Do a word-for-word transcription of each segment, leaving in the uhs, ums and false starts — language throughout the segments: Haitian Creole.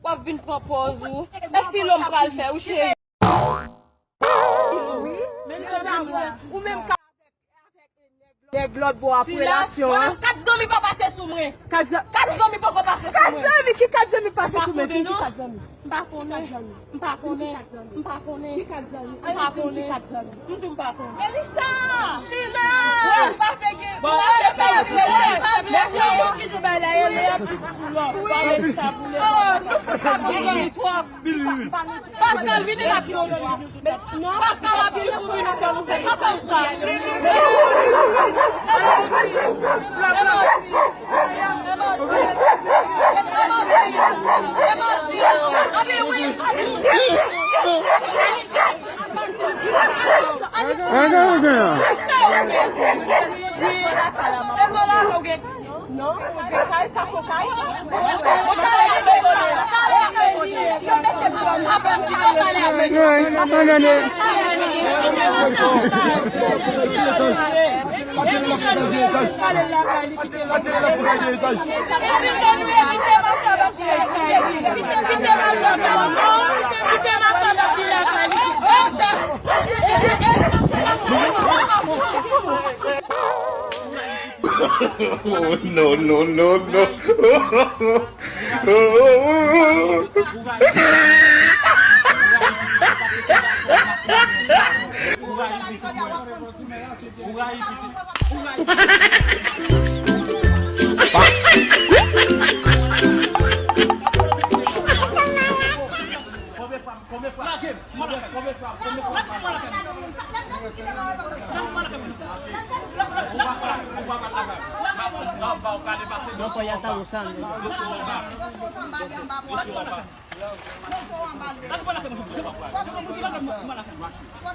W ap vin pran pòz ou. E filo m pral fè wi, cheri. Wi. Ou menm ka avèk nèg lòt bò ap relasyon an. Kat zanmi pa pase sou mwen. Kat zan- Kat zanmi poko pase sou mwen. Kat zanmi? Ki kat zanmi pase sou mwen? Di m ki kat zanmi. M pa konnen. M pa konnen. M pa konnen. Ki kat zanmi? M pa konnen. M di w m pa konnen. Melissa! Sheila! Bon, ale pa di mwen, pa blese yo. Ki jou bay la ye, le ap di sou lò. Wi. Pa met sa pou le. Oh, nou fè sa pou li twòp. Pascal, vini la pou nou. Non, Pascal ap di pou vin pou nou fè sa. No, no, no, no.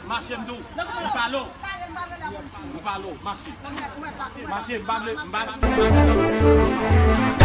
Mache, m di w. M pale w. M pale w. Mache. Mache, m pa vle, m pa vle.